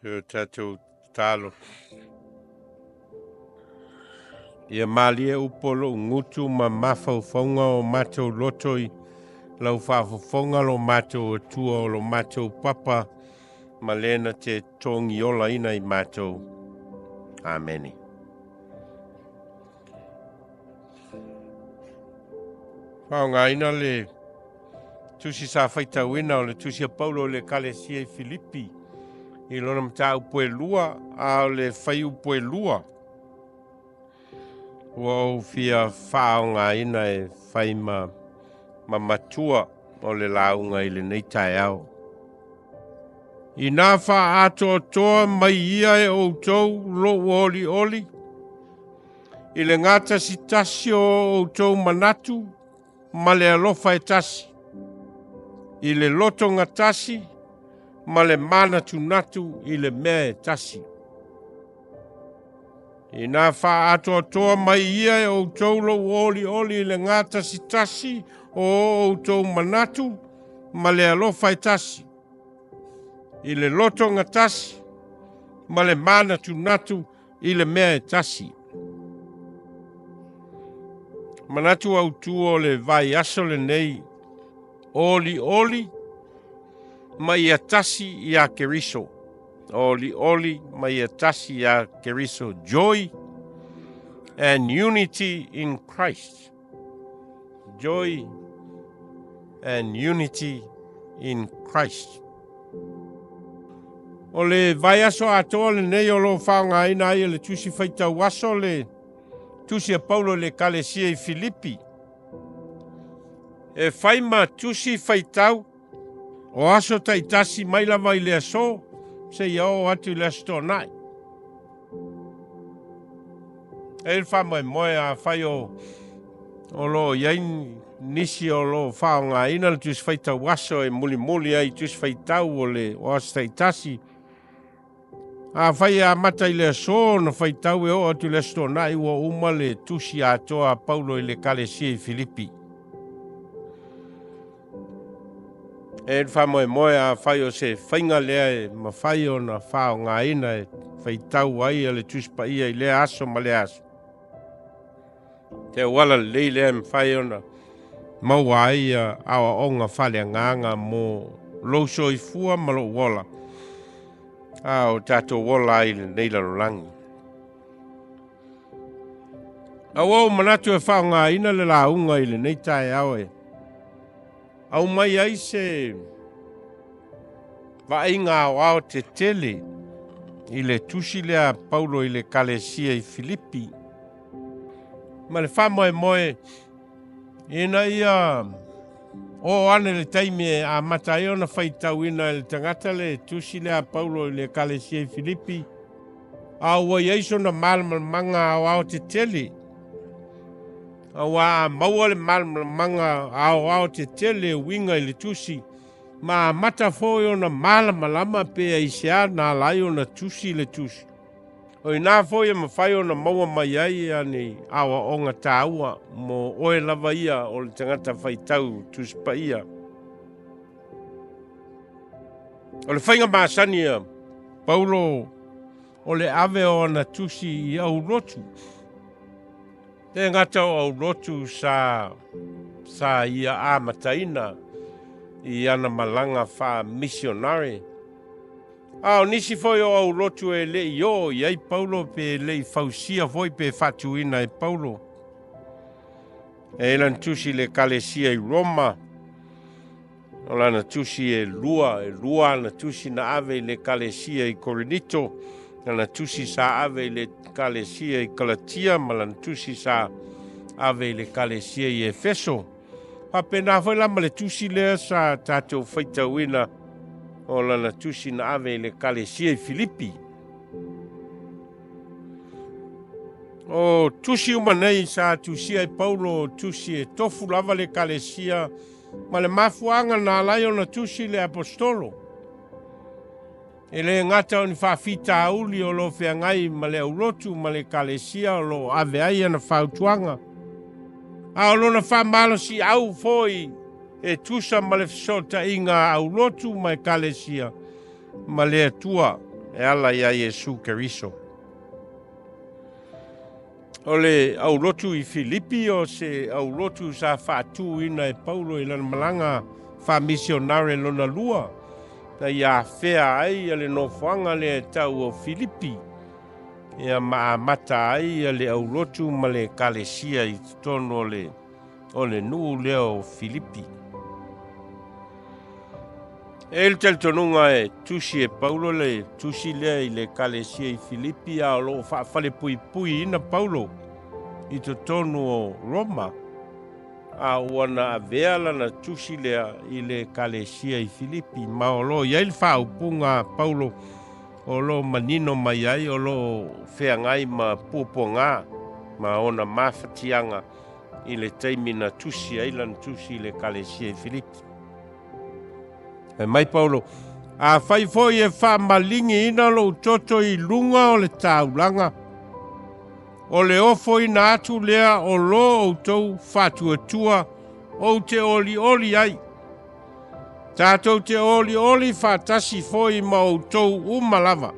O tatou tatalo. Ia malie upu o lou gutu ma mafaufauga o matou loto i lau faafofoga lo matou Atua o lo matou papa ma le na te togiolaina i matou. Amene. Faaaogaina le tusi sa faitauina o le tusi a Paulo i le Ekalesia i Filipi i lona mataupu e lua, a o le fuaiupu e 2 ua ou fia faaaogaina e fai ma matua o le lauga i lenei taeao. Inā faaatoatoa mai ia e outou lou olioli i le gatasitasi o outou manatu ma le alofa e tasi, i le loto gatasi ma le manatunatu i le mea e tasi. Inā faaatoatoa mai ia e outou lou olioli i le gatasitasi o outou manatu ma le alofa e tasi, i le loto gatasi ma le manatunatu i le mea e tasi. Manatu autū o le vaiaso lenei, olioli ma ia tasi ia Keriso. Olioli ma ia tasi ia Keriso. Joy and unity in Christ. Joy and unity in Christ. O le vaiaso atoa lenei o lo o faaaogaina ai e le tusi faitau aso le tusi a Paulo i le Ekalesia i Filipi. E fai ma tusi faitau o aso taitasi mai lava i le aso seia oo atu i le Aso Toonai. E i ai le faamoemoe afai o o lo o i ai nisi o lo o faaaogaina le tusi faitau aso e mulimuli ai i tusi faitau o le o aso taitasi. Afai e amata i le aso ona faitau e oo atu i le Aso Toonai ua uma le tusi atoa a Paulo i le Ekalesia i Filipi. E le faamoemoe afai o se faiga lea e mafai ona faaaogaina e faitau ai le Tusi Paia i lea aso ma lea aso. Te auala lelei lea e mafai ona maua ai aoaoga faaleagaga mo lou soifua ma lou ola, a o tatou ola ai i lenei lalolagi. A ua ou manatu e faaaogaina le lauga i lenei taeao e aumai ai se vaaiga aoao tetele i le tusi lea a Paulo i le Ekalesia i Filipi, ma le faamoemoe ina ia oo ane le taimi e amata ai ona faitauina e le tagata le tusi lea a Paulo i le Ekalesia i Filipi, a ua i ai sona malamalamaga aoao tetele. Aua a maua le malamalamaga aoao tetele e uiga i le tusi, ma amata foi ona malamalama pe aisea na ala ai ona tusi le tusi, o i ina foi e mafai ona maua mai ai ni aoaoga taua mo oe lava ia o le tagata faitau Tusi Paia. O le faiga masani a Paulo o le ave o ana tusi i aulotu. Le gata o aulotu sa ia amataina i ana malaga faamisionare, a o nisi foi o aulotu e le i oo i ai Paulo pe le i fausia foi pe faatuina e Paulo. E i ai lana tusi i le Ekalesia i Roma, o lana tusi e lua, e lua ana tusi na ave i le Ekalesia i Korinito, lana tusi sa ave i le Ekalesia i Galatia, ma lana tusi sa ave i le Ekalesia i Efeso. Faapena foi la ma le tusi lea sa tatou faitauina o lana tusi na ave i le Ekalesia i Filipi. O tusi uma nei sa tusia e Paulo, o tusi e tofu lava le Ekalesia ma le mafuaaga na ala ai ona tusi le aposetolo. E le gata o ni faafitauli o lo o feagai ma le aulotu ma le Ekalesia o lo o ave ai ana fautuaga, a o lona faamalosiau foi e tusa ma le fesootaiga a aulotu ma Ekalesia ma le Atua. e ala iā Iesu Keriso. O le aulotu i Filipi o se aulotu sa faatuina e Paulo i lana malaga faamisionare lona lua, na ia afea ai le nofoaga lea e tau o Filipi, ia ma amata ai le aulotu ma le ekalesia i totonu o le nuu lea o Filipi. E i ai le talitonuga e tusi e Paulo le tusi lea i le ekalesia i Filipi a o lo o faafalepuipuiina Paulo i totonu o Roma, a ua na avea lana tusi lea i le ekalesia i Filipi, ma o lo o i ai le faaupuga a Paulo o lo o manino mai ai o lo o feagai ma puapuaga ma ona mafatiaga i le taimi na tusi ai lana tusi i le ekalesia i Filipi. Fai mai Paulo, Afai foi e faamaligiina lou toto i luga o le taulaga, o le ofoina atu lea o lo outou faatuatua ou te olioli ai. Tatou te olioli faatasi foi ma outou uma lava.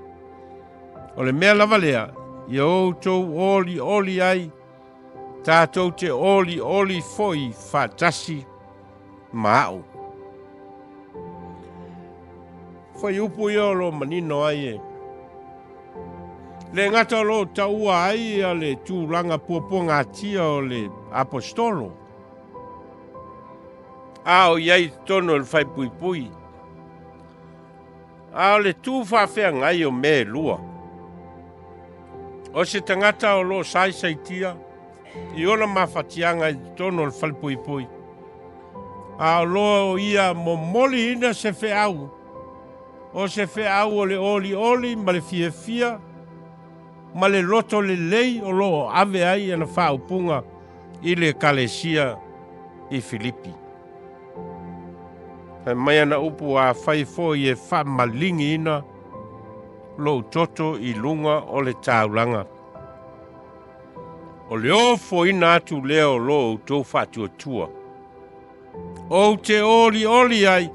O le mea lava lea, ia outou olioli ai, tatou te olioli foi faatasi ma au. Fuaiupu ia o lo o manino ai e le gata o lo o taua ai ia le tulaga puapuagatia o le aposetolo, a o i ai i totonu o le faepuipui, a o le tu faafeagai o mea e lua. O se tagata o lo o saisaitia i ona mafatiaga i totonu o le falepuipui, a o lo o ia momoliina se feau, o se feau o le olioli ma le fiafia ma le loto lelei o lo o ave ai ana faaupuga i le ekalesia i Filipi. Fai mai ana upu, Afai foi e faamaligiina lou toto i luga o le taulaga, o le ofoina atu lea o lo outou faatuatua. Ou te olioli ai,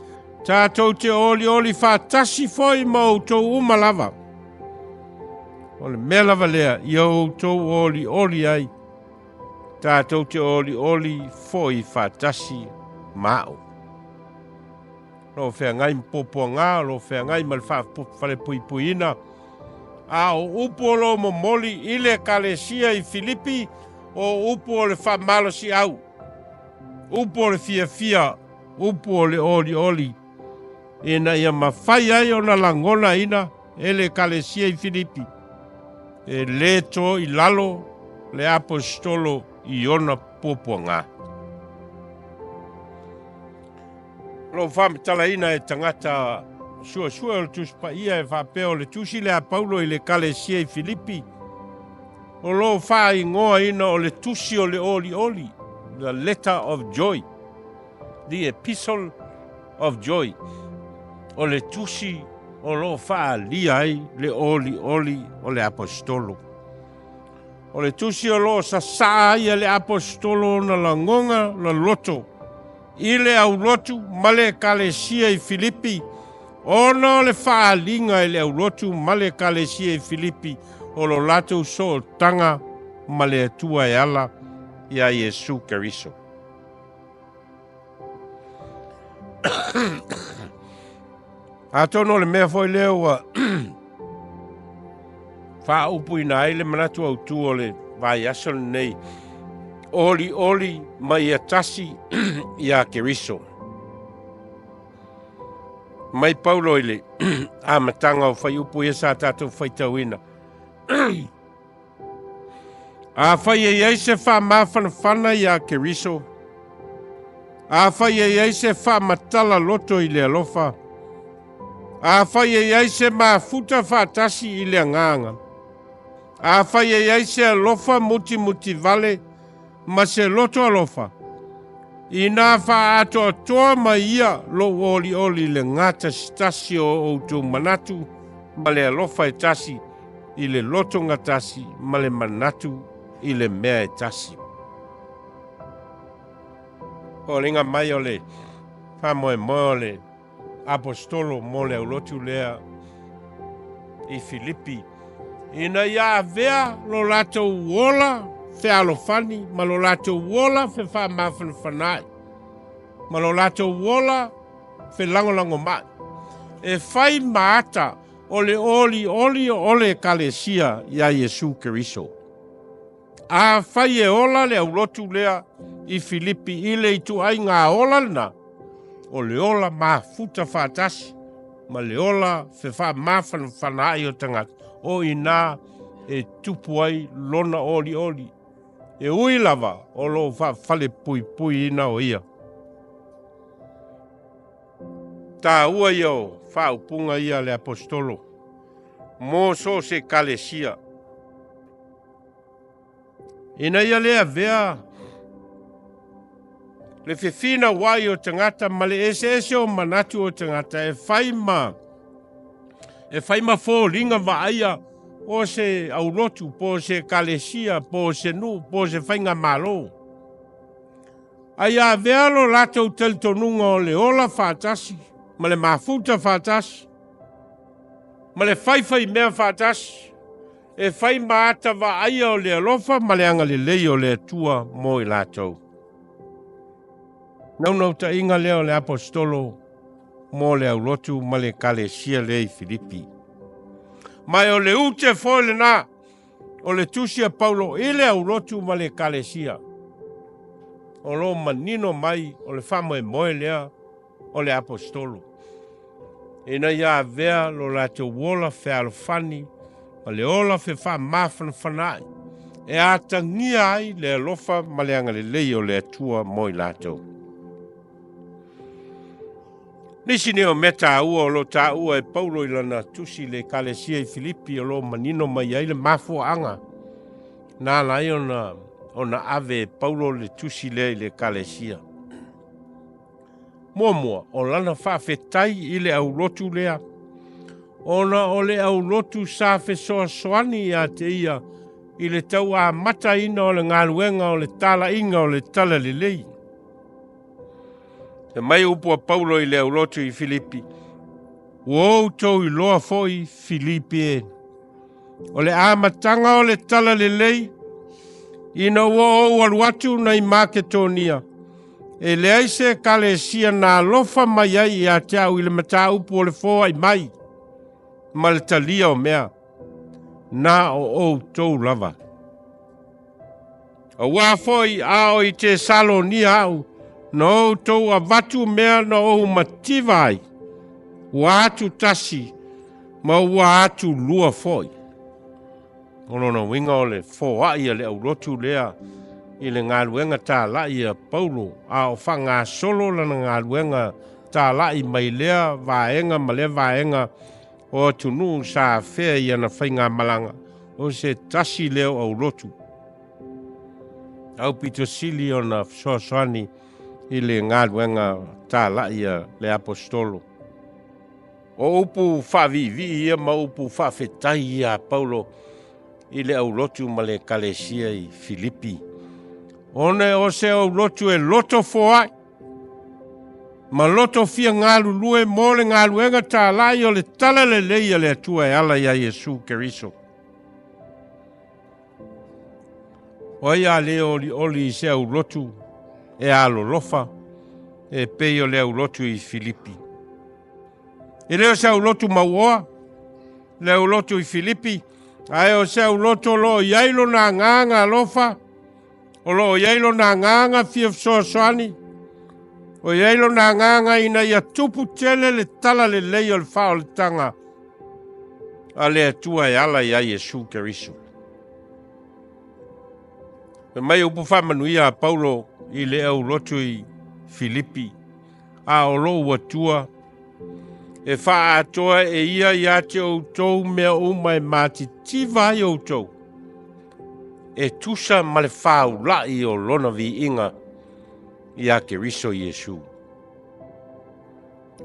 tatou te olioli faatasi foi ma outou uma lava. O le mea lava lea, ia outou olioli ai, tatou te olioli foi faatasi ma au. Lo o feagai ma puapuaga, o lo o feagai ma le faafalepuipuiina, a o upu o lo o momoli i le ekalesia i Filipi, o upu o le faamalosiau, upu o le fiafia, upu o le olioli, ina ia mafai ai ona lagonaina e le ekalesia i Filipi, e le to i lalo le aposetolo i ona puapuaga. O lo o faamatalaina e tagata suesue o le Tusi Paia e faapea o le tusi lea a Paulo i le Ekalesia i Filipi, o lo o faaigoaina o le tusi o le olioli, the letter of joy, the epistle of joy, o le tusi o lo o faaalia ai le olioli o le aposetolo. O le tusi o lo o sasaa ai e le aposetolo ona lagoga loloto i le aulotu ma le Ekalesia i Filipi, ona o le faaaliga i le aulotu ma le Ekalesia i Filipi o lo latou sootaga ma le Atua e ala iā Iesu Keriso. Atonu o le mea foi lea ua faaupuina ai le manatu autu o le vaiaso lenei, olioli ma ia tasi iā Keriso. Mai Paulo i le amataga o fuaiupu ia sa tatou faitauina. Afai e i ai se faamafanafana iā Keriso, afai e i ai se faamatala loto i le alofa, afai e i ai se mafuta faatasi i le agaga, afai e i ai se alofa mutimutivale ma se loto alofa, inā faaatoatoa mai ia lou olioli i le gatasitasi o outou manatu ma le alofa e tasi, i le loto gatasi ma le manatu i le mea e tasi. Foliga mai o le faamoemoe o le aposetolo mo le aulotu lea. i Filipi, ina ia avea lo latou ola fealofani ma lo latou ola fefaamafanafanaai ma lo latou ola felagolagomai, e fai ma ata o le olioli o le Ekalesia iā Iesu Keriso. Afai e ola le aulotu lea i Filipi i le ituaiga ola lena, o le ola mafuta faatasi ma le ola fefaamafanafanaai o tagata, o i ina e tupu ai lona olioli, e ui lava o lo o faafalepuipuiina o ia. Taua ia o faaupuga ia a le Aposetolo mo so o se Ekalesia. Ina ia le avea le fefinauai o tagata ma le eseese o manatu o tagata e fai ma e fai ma foliga vaaia o se aulotu po o se ekalesia po o se nuu po o se faigamalo. A ia avea lo latou talitonuga o le ola faatasi ma le mafuta faatasi ma le faifaimea faatasi e fai ma ata vaaia o le alofa ma le agalelei o le Atua mo i latou. Naunautaiga lea o le Aposetolo mo le aulotu ma le Ekalesia lea i Filipi. Ma o le ute foi lena o le tusi a Paulo i le aulotu ma le Ekalesia. O lo o manino mai o le faamoemoe lea o le Aposetolo, ina ia avea lo latou ola fealofani ma le ola fefaamafanafanaai e atagia ai le alofa ma le agalelei o le Atua mo i latou. Nisi nei o mea taua o lo o taua e Paulo i lana tusi i le Ekalesia i Filipi o lo o manino mai ai le mafuaaga na ala ai ona ave e Paulo le tusi lea i le Ekalesia. Muamua, o lana faafetai i le aulotu lea, ona o le aulotu sa fesoasoani ia te ia i le tauamataina o le galuega o le talaiga o le talalelei. Fai mai upu a Paulo i le aulotu i Filipi, Ua outou iloa foi, Filipi e, o le amataga o le talalelei, ina ua ou alu atu nai Maketonia, e leai se ekalesia na alofa mai ai ia te au i le mataupu o le foai mai ma le talia o mea, na o outou lava. Aua foi a o i Tesalonia au, na outou avatu mea na ou mativa ai, ua atu tasi ma ua atu lua foi. O lona uiga o le foai a le aulotu lea i le galuega talai a Paulo, a o faagasolo lana galuega talai mai lea vaega ma lea vaega o atunuu sa afea i ana faigamalaga, o se tasi lea o aulotu aupito sili ona fesoasoani i le galuega talai a le Aposetolo. O upu faaviivii ia ma upu faafetai ia a Paulo i le aulotu ma le Ekalesia i Filipi, ona o se aulotu e loto foai ma loto fia galulue mo le galuega talai o le talalelei a le Atua e ala iā Iesu Keriso. O ai a le olioli i se aulotu e alolofa e pei o le aulotu i Filipi? E le o se aulotu mauoa le aulotu i Filipi, ae o se aulotu o lo o i ai lona agaga alofa, o lo o i ai lona agaga fia fesoasoani, o i ai lona agaga ina ia tupu tele le talalelei o le faaolataga a le Atua e ala iā Iesu Keriso. Fai mai upu faamanuia a Paulo i le aulotu i Filipi, a o lou Atua, e faaatoa e ia ia te outou mea uma e matitiva ai outou, e tusa ma le faula'i o lona viiga iā Keriso Iesu.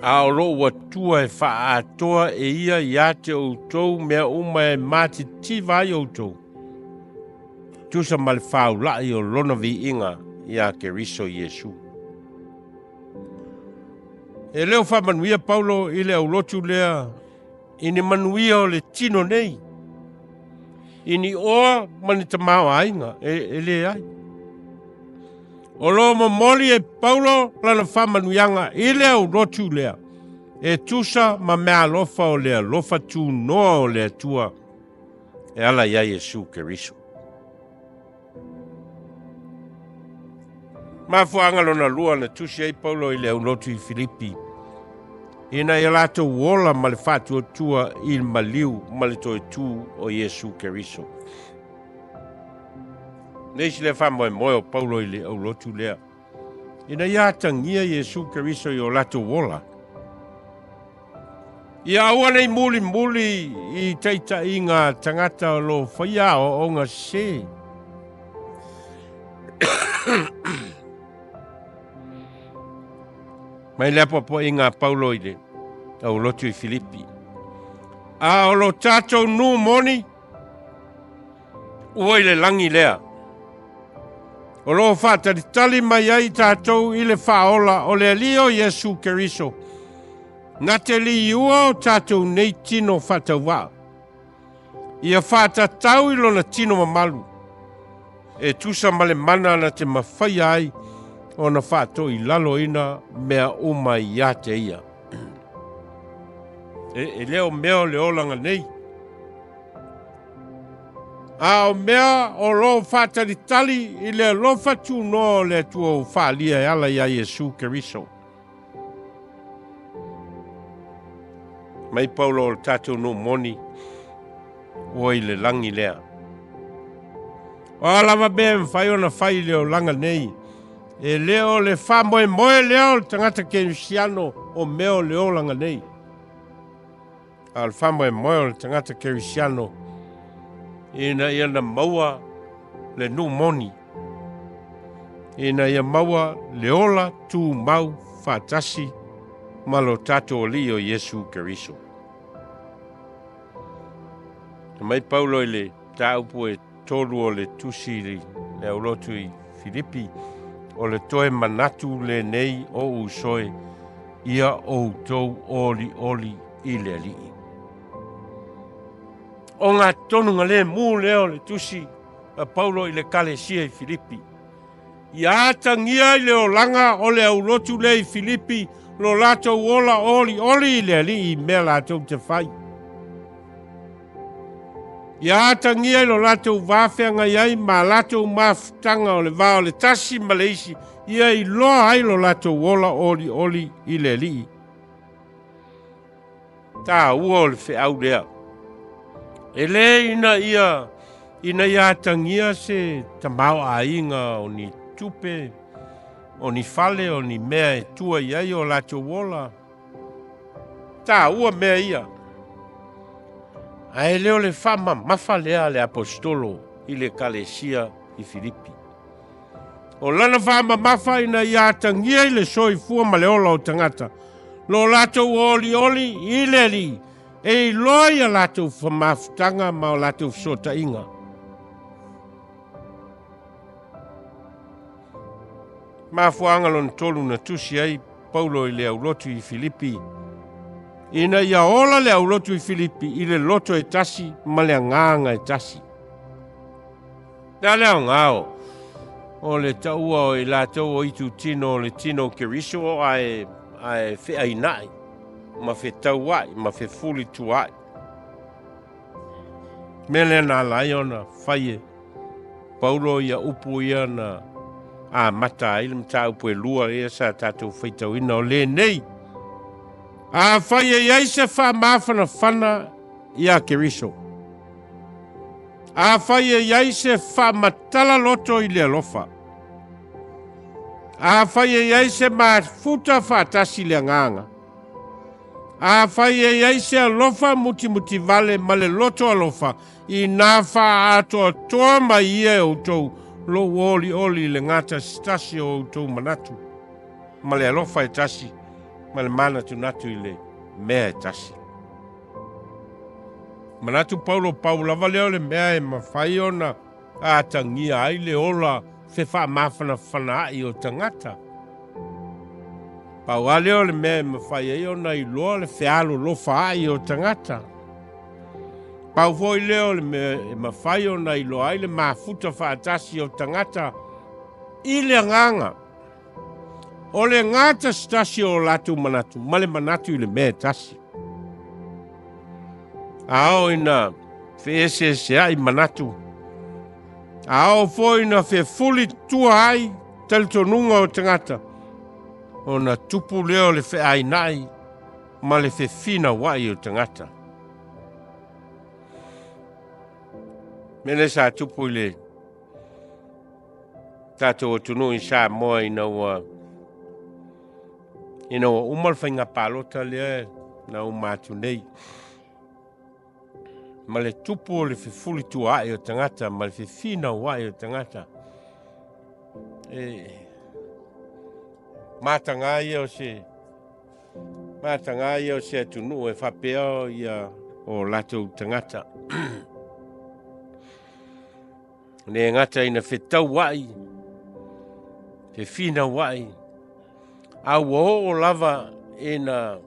A o lou Atua e faaatoa e ia ia te outou mea uma e matitiva ai outou, tusa ma le faula'i o lona viiga iā Keriso Iesu. E leo faamanuia Paulo i le aulotu lea I ni manuia o le tino nei, i ni oa ma ni tamaoaiga, e, e leai. O lo o momoli e Paulo lana faamanuiaga i le aulotu lea, e tusa ma meaalofa o le alofa tunoa o le Atua e ala iā Iesu Keriso. Mafuaaga lona lua na tusi ai Paulo i le aulotu i Filipi, ina ia latou ola ma le faatuatua i le maliu ma le toe tū o Iesu Keriso. Le isi lea faamoemoe o Paulo i le aulotu lea, ina ia atagia Iesu Keriso i o latou ola. Ia aua nei mulimuli i taitaiga a tagata o lo o faia aoaoga sese. Mai le apoapoaiga a Paulo i le aulotu i Filipi. A o lo tatou nuu moni, ua i le lagi lea. O lo o faatalitali mai ai tatou i le faaola o le Alii o Iesu Keriso, na te liua o tatou nei tino faatauvaa, ia faatatau i lona tino mamalu, e tusa ma le mana na te mafaia ai ona faatoilaloina mea uma ia te ia. E, e le o mea o le olaga nei, A o mea o lo o faatalitali i le alofa tunoa o le Atua ua faaalia e ala iā Iesu Keriso. Mai Paulo o le tatou nuu moni ua i le lagi lea. O a lava mea e mafai ona fai i le olaga nei, e le o le faamoemoe lea o le tagata kerisiano o mea o le olaga nei. A o le faamoemoe o le tagata kerisiano ina ia na maua le nuu moni, ina ia maua le ola tumau faatasi ma lo tatou Alii o Iesu Keriso. Na mai Paulo i le mataupu e tolu o le tusi i le aulotu i Filipi, o le toe manatu lenei o usoe ia outou olioli i le Alii. O ngā tonuga lemu lea o le tusi a Paulo i le Ekalesia i Filipi. Ia atagia i le olaga o le aulotu lea i Filipi lo latou ola olioli i le Alii i mea latou te fai. Ia atagia i lo latou va feagai ai ma latou mafutaga o le va o le tasi ma le isi, ia iloa ai lo latou ola olioli i le Alii. Taua o le feau lea. E le ina ia ina ia atagia se tamaoaiga o ni tupe, o ni fale, o ni mea e tua i ai o latou ola. Taua mea ia. Ae le o le faamamafa lea a le aposetolo i le Ekalesia i Filipi. O lana faamamafa ina ia atagia i le soifua ma le ola o tagata, lo latou olioli i le Alii, e iloa ia latou mafutaga ma o latou fesootaiga. Mafuaaga lona tolu na tusi ai Paulo i le aulotu i Filipi, ina ia ola le aulotu i Filipi i le loto e tasi ma le agaga e tasi. Le a le aoga o, o le taua o i latou o itutino o le tino o Keriso ae, ae feaina'i, ma fetaua'i, ma fefulitua'i. Mea lea na ala ai ona fai e Paulo ia upu ia na amata ai le mataupu e lua ia sa tatou faitauina o lenei. Afai e i ai se faamafanafana iā Keriso, Afai e i ai se faamatala loto i le alofa, afai e i ai se mafuta faatasi i le agaga, afai e i ai se alofa mutimutivale ma le loto alofa, inā faaatoatoa mai ia e outou lou olioli i le gatasitasi o outou manatu, ma le alofa e tasi, ma le manatunatu i le mea e tasi. Manatu Paulo pau lava lea o le mea e mafai ona atagia ai le ola fefaamafanafanaai o tagata. Pau lava lea o le mea e mafai ai ona iloa le fealolofa ai o tagata. Pau foi lea o le mea e mafai ona iloa ai le mafuta faatasi o tagata i le agaga. O le gatasitasi o latou manatu ma le manatu i le mea e tasi. A oo ina feeseeseai manatu, a oo foi ina fefuli tua ai talitonuga o tagata, ona tupu lea o le feainai ma le fefinauai o tagata. Mea lea sa tupu i le tatou atunuu i Samoa ina ua ina ua uma le faiga palota lea na uma atu nei ma le tupu o le fefulituaai o tagata ma le fefinauai o tagata e mataga ia o se mataga ia o se atunuu e faapea ia o latou tagata. Le gata ina fetauai, fefinauai, a ua oo lava ina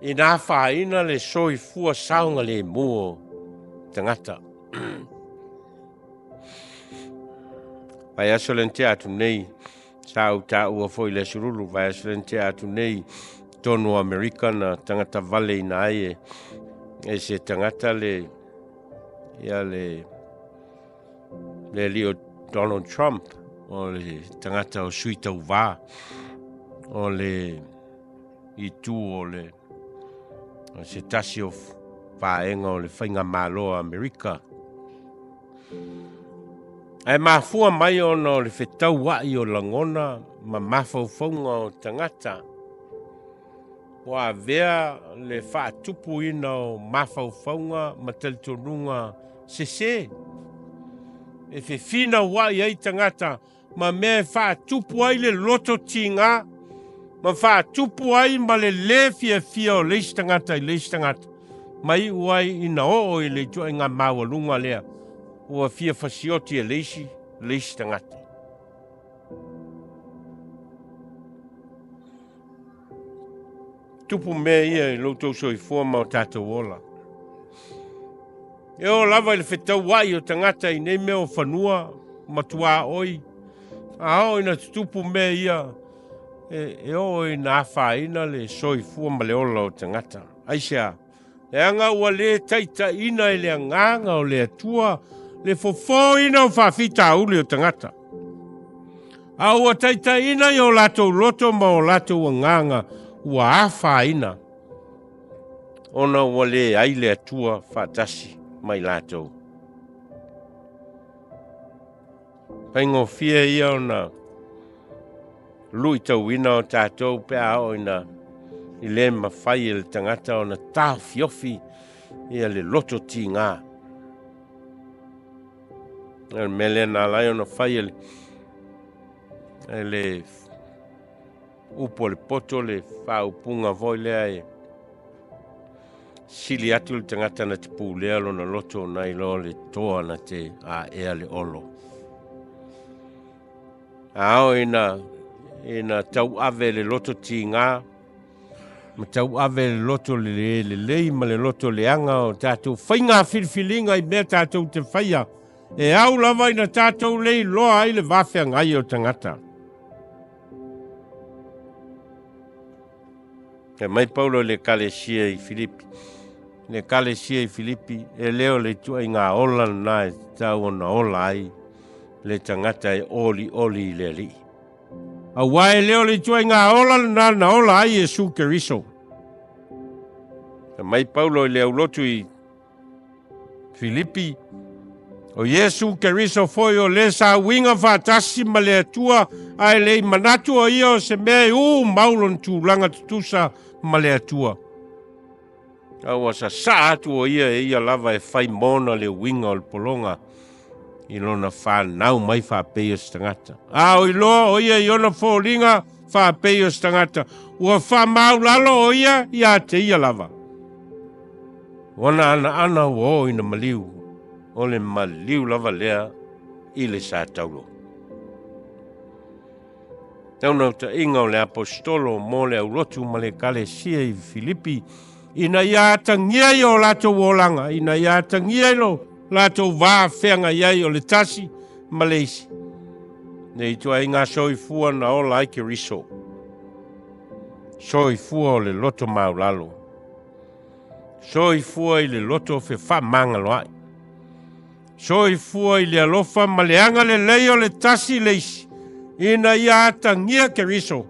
ina afaina le soifua saogalemu o tagata. Vaiaso lea na tea atu nei, sa ou taua foi i le Aso Lulu, vaiaso lea na tea atu nei, tonu o Amerika na tagata valeina ai e, e se tagata le ia le le alii o Donald Trump o le tagata o sui tauvā o le itu o le o se tasi o vaega o le faigamalo a Amerika. Ae mafua mai ona o le fetauai o lagona ma mafaufauga o tagata ua avea le faatupuina o mafaufauga ma talitonuga sese e fefinauai ai tagata ma mea e faatupu ai le loto tiga ma faatupu ai ma le lē fiafia o le isi tagata i le isi tagata ma iu ai ina oo i le ituaiga maualuga lea ua fia fasioti e le isi le isi tagata. Tupu mea ia i lo outou soifua ma o tatou ola. E oo lava i le fetauai o tagata i nei mea o fanua ma tuaoi, a oo ina tutupu mea ia, e, e oo ina afaina le soifua ma le ola o tagata. Aisea? Leaga ua lē taitaiina e le Agaga o le Atua le fofōina o faafitauli o tagata, a ua taitaiina i o latou loto ma o latou agaga ua afaina, ona ua leai le Atua faatasi ma i latou. Faigofie ia ona luitauina o tatou pe a oo ina i le mafai e le tagata ona taofiofi ia le loto tiga. O le mea lea na ala ai ona fai e le, e le upu o le poto le faaupuga foi lea e sili atu le tagata na te pulea lona loto nai lo le toa na te aea le olo. A oo ina, ina tauave le loto tiga, ma tauave le loto le lelei ma le loto leaga o tatou faiga filifiliga i mea tatou te faia, e au lava ina tatou le iloa ai le vafeagai o tagata. E mai Paulo i le Ekalesia i Filipi. Le Ekalesia i Filipi, e le o le ituaiga ola lena e tatau ona ola ai le tagata e olioli i le Alii. Aua e le o le ituaiga ola lena na ola ai Iesu Keriso. E mai Paulo i le aulotu i Filipi, o Iesu Keriso foi o le sa uiga faatasi ma le Atua, ae le i manatu o ia o se mea e ū mau lona tulaga tutusa ma le Atua. A ua sasaa atu o ia e ia lava e fai mona le uiga o le pologa i lona fanau mai faapei o se tagata. A o iloa o ia i ona foliga faapei o se tagata, ua faamaulalo o ia ia te ia lava. Ona anaana ua oo ina maliu, o le maliu lava lea i le sa taulo. Naunautaiga o le Aposetolo mo le aulotu ma le Ekalesia i Filipi, ina ia atagia i o latou olaga, ina ia atagia i lo latou va feagai ai o le tasi ma le isi, le ituaiga soifua na ola ai Keriso, soifua o le loto maulalo, soifua i le loto fefaamagaloai, Soifua i le alofa ma le agalelei o le tasi i le isi, ina ia atagia Keriso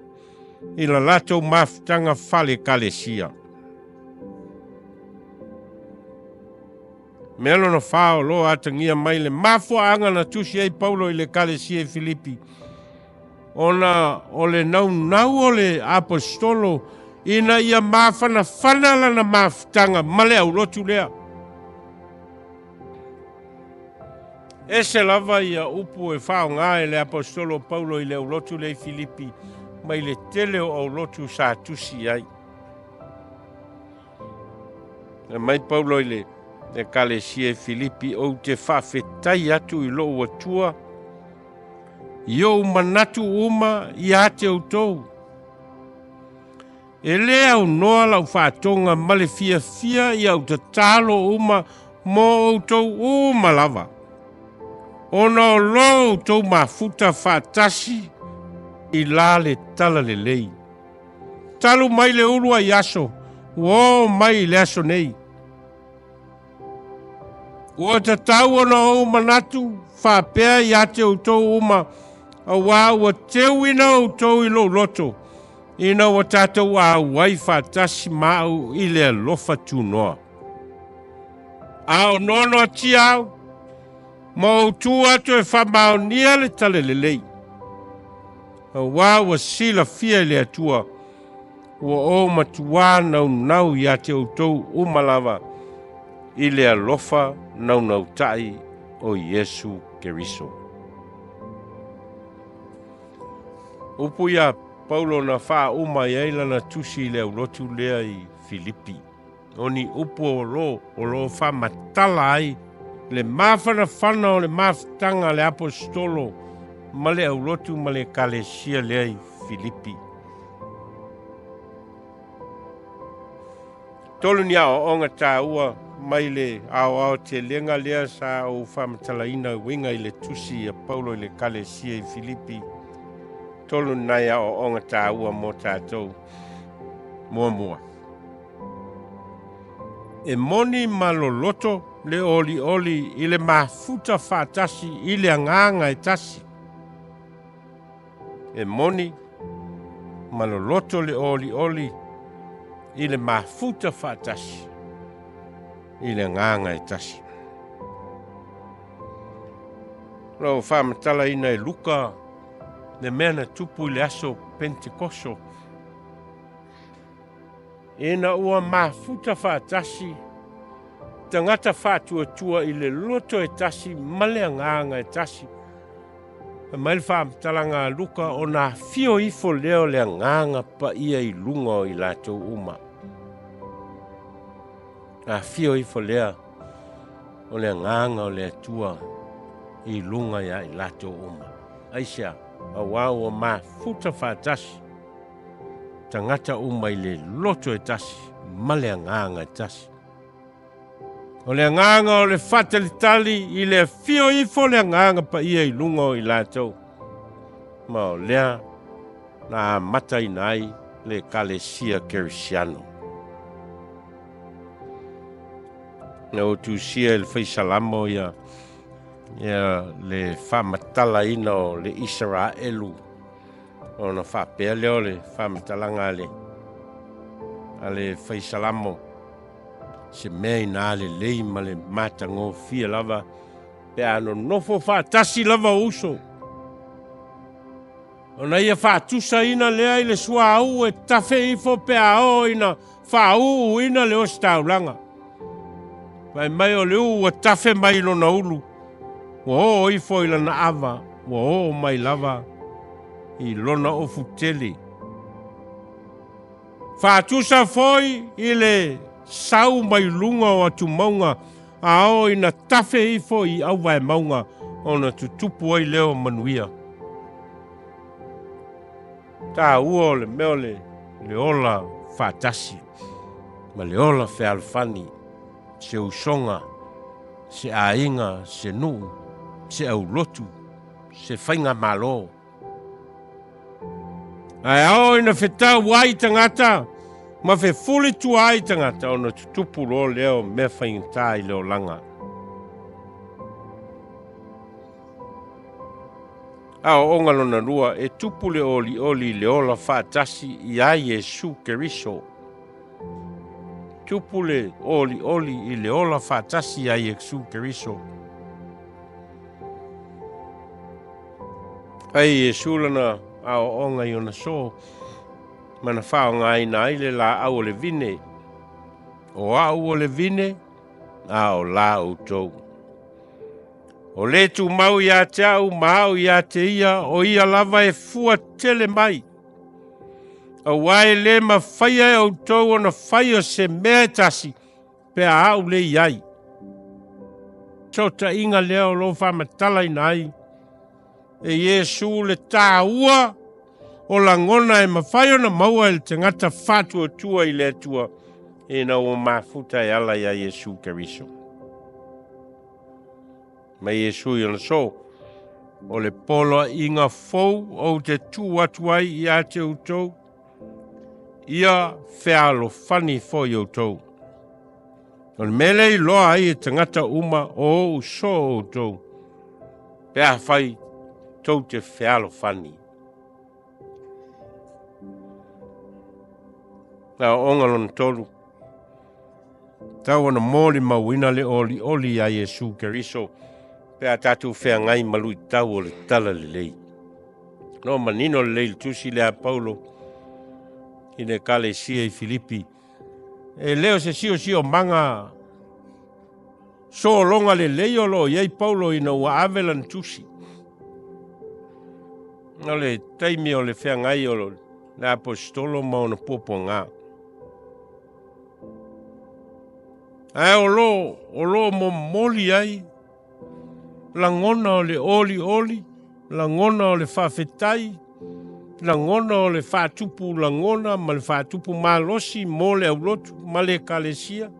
i la latou mafutaga faale-Ekalesia. Mea lona fa o lo atagia mai le mafuaaga na tusi ai Paulo i le Ekalesia i Filipi, ona o le naunau o le aposetolo ina ia mafanafana lana mafutaga ma le aulotu lea. Ese lava ia upu e faaaoga e le aposetolo Paulo i le aulotu lea i Filipi mai le tele o aulotu sa tusi i ai. E mai Paulo i le Ekalesia i Filipi, ou te faafetai atu i lou Atua i ou manatu uma ia te outou. E lē aunoa lau faatoga ma le fiafia i au tatalo uma mo outou uma lava, ona o lo outou mafuta faatasi i la le talalelei, talu mai le ulu ai aso ua oo mai i le aso nei. Ua tatau ona ou manatu faapea ia te outou uma, auā ua teuina outou i lou loto, ina ua tatou auai faatasi ma au i le alofa tunoa. A o noanoatia au, ma ou tu atu e faamaonia le talalelei, auā ua silafia e le Atua, Ua ou matuā naunau ia te outou uma lava i le alofa naunautai o Iesu Keriso. Upu ia Paulo na faauma ai ai lana tusi i le aulotu lea i Filipi. O ni upu o lo o lo faamatala ai le mafanafana o le mafutaga a le aposetolo ma le aulotu ma le ekalesia lea i Filipi. Tolu ni aoaoga taua mai le aoaotelega lea sa ou faamatalaina e uiga i le tusi a Paulo i le ekalesia i Filipi. Tolu nai aoaoga taua mo tatou. Muamua, e moni ma loloto le olioli i le mafuta faatasi i le agaga e tasi. E moni ma loloto le olioli i le mafuta faatasi i le agaga e tasi. Lau faamatalaina e Luka le mea na tupu i le aso Pentekoso, Ina ua mafuta faatasi tagata faatuatua i le loto e tasi ma le agaga e tasi. Fai mai le faamatalaga a Luka, ona afio ifo lea o le Agaga Paia i luga o i latou uma. Afio ifo lea o le Agaga o le Atua i luga ia i latou uma. Aisea? Auā ua mafuta faatasi tagata uma i le loto e tasi ma le agaga e tasi. O le agaga o le faatalitali i le afio ifo le Agaga Paia i luga o i latou, ma o lea na amataina ai le Ekalesia Kerisiano. Na ou tusia i le Faisalamo ia, ia le faamatalaina o le Isaraelu Ona faapea lea o le faamatalaga a le, a le Faisalamo, se mea inā lelei ma le matagofie lava pe a nonofo faatasi lava o uso. Ona ia faatusaina lea i le suauu e tafe ifo pe a oo ina faauuina le ositaulaga. Fai mai o le uu ua tafe mai i lona ulu, ua oo ifo i lana ava, ua oo mai lava i lona ofu tele. Faatusa foi i le sau mai luga o atumauga a oo ina tafe ifo i auvaemauga ona tutupu ai lea o manuia. Taua o le mea o le, le ola faatasi ma le ola fealofani, se usoga, se aiga, se nuu, se aulotu, se faigamalo. Ae ao ina fetau ai tagata ma fefuli tua ai tagata ona tutupu loa lea o mea faigata i le olaga. Aoaoga lona lua, e tupu le olioli i le ola faatasi iā Iesu Keriso. Tupu le olioli i le ola faatasi iā Iesu Keriso. Ai Iesu lana aoaoga i ona soo, ma na faaaogaina ai le laau o le vine. O au o le vine, a o la outou. O le tumau ia te au ma au ia te ia, o ia lava e fua tele mai. Auā e le mafaia e outou ona faia se mea e tasi, pe a au le i ai. Fesootaiga lea o lo o faamatalaina ai e Iesu le taua o lagona e mafai ona maua e le tagata faatuatua i le Atua ina ua mafuta e ala iā Iesu Keriso. Mai Iesu i ona soo, o le poloaiga fou ou te tuu atu ai ia te outou, ia fealofani foi outou. O le mea lea i loa ai e tagata uma o ou soo outou, pe afai tou te fealofani. Aoaoga lona tolu, tau ona molimauina le olioli iā Iesu Keriso pe a tatou feagai ma luitau o le talalelei. No manino lelei le tusi lea a Paulo i le Ekalesia i Filipi, e le o se siosiomaga sologa lelei o lo o i ai Paulo ina ua ave lana tusi. O le taimi o le feagai o le aposetolo ma ona puapuaga. Ae o lo o lo o momoli ai lagona o le olioli, lagona o le faafetai, lagona o le faatupu lagona ma le faatupu malosi mo le aulotu ma le Ekalesia.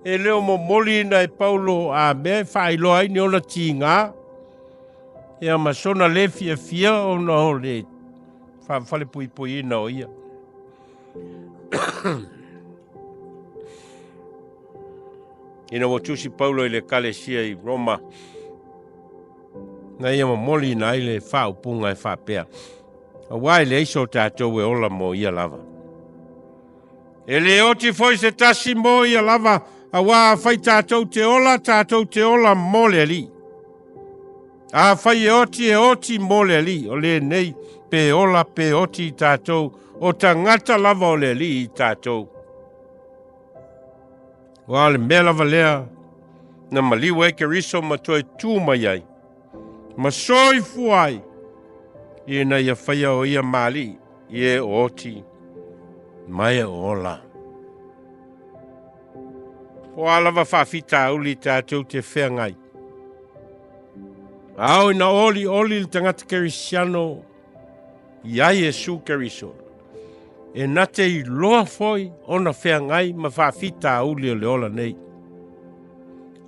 E le o momoliina e Paulo a mea e faailoa ai ni ona tiga, ia ma sona le fiafia ona o le faafalepuipuiina o ia. Ina ua tusi Paulo i le Ekalesia i Roma, na ia momoliina ai le faaupuga e faapea, Auā e leai so tatou e ola mo ia lava. E le oti foi se tasi mo ia lava, auā afai tatou te ola, tatou te ola mo le Alii. Afai e oti, e oti mo le Alii, o lenei, pe ola pe oti i tatou, o tagata lava o le Alii i tatou. Aua o le mea lava lea na maliu ai Keriso ma toe tu mai ai, ma soifua ai, ina ia faia o ia ma alii i e o oti ma e o ola. O a lava faafitauli tatou te feagai. Ao ina olioli le tagata Kerisiano iā Iesu Keriso, e na te iloa foi ona feagai ma faafitauli o le ola nei.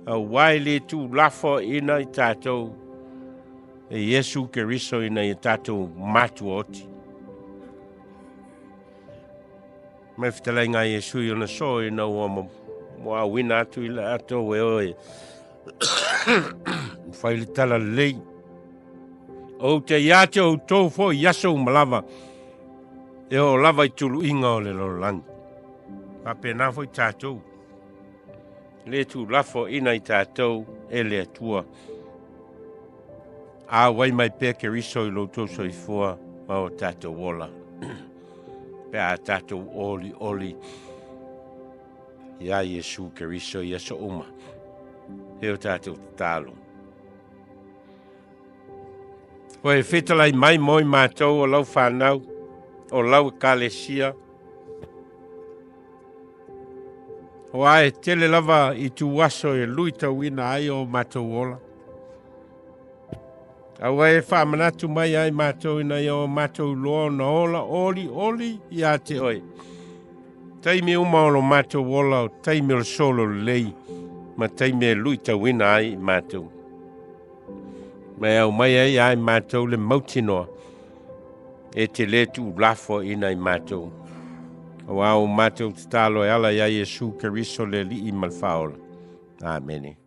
Auā e le tuulafoaiina i tatou e Iesu Keriso ina ia tatou matuaoti. Mai fetalaiga a Iesu i ona soo ina ua muaauina atu i latou e oe fai le tala lelei. Ou te ia te outou foi i aso uma lava, e oo lava i tuluiga o le lalolagi. Faapena foi tatou, le tuulafoaiina i tatou e le Atua. Auai mai pea Keriso i lo outou soifua ma o tatou ola, pe a tatou olioli iā Iesu Keriso i aso uma. E o tatou tatalo. Ua e fetalai mai mo i matou o lau whanau, o lau ekalesia. O a e tele lava i tu aso e luitauina ai o matou ola. Aua e faamanatu mai ai matou ina ia o matou iloa ona ola olioli ia te oe. Taimi uma o lo matou ola o taimi o le solo lelei ma taimi e luitauina ai i matou. Ma e aumai ai ia i matou le mautinoa e te le tuulafoaina i matou. Aua o matou tatalo e ala ia Iesu Keriso le Alii ma le Faaola. Amene.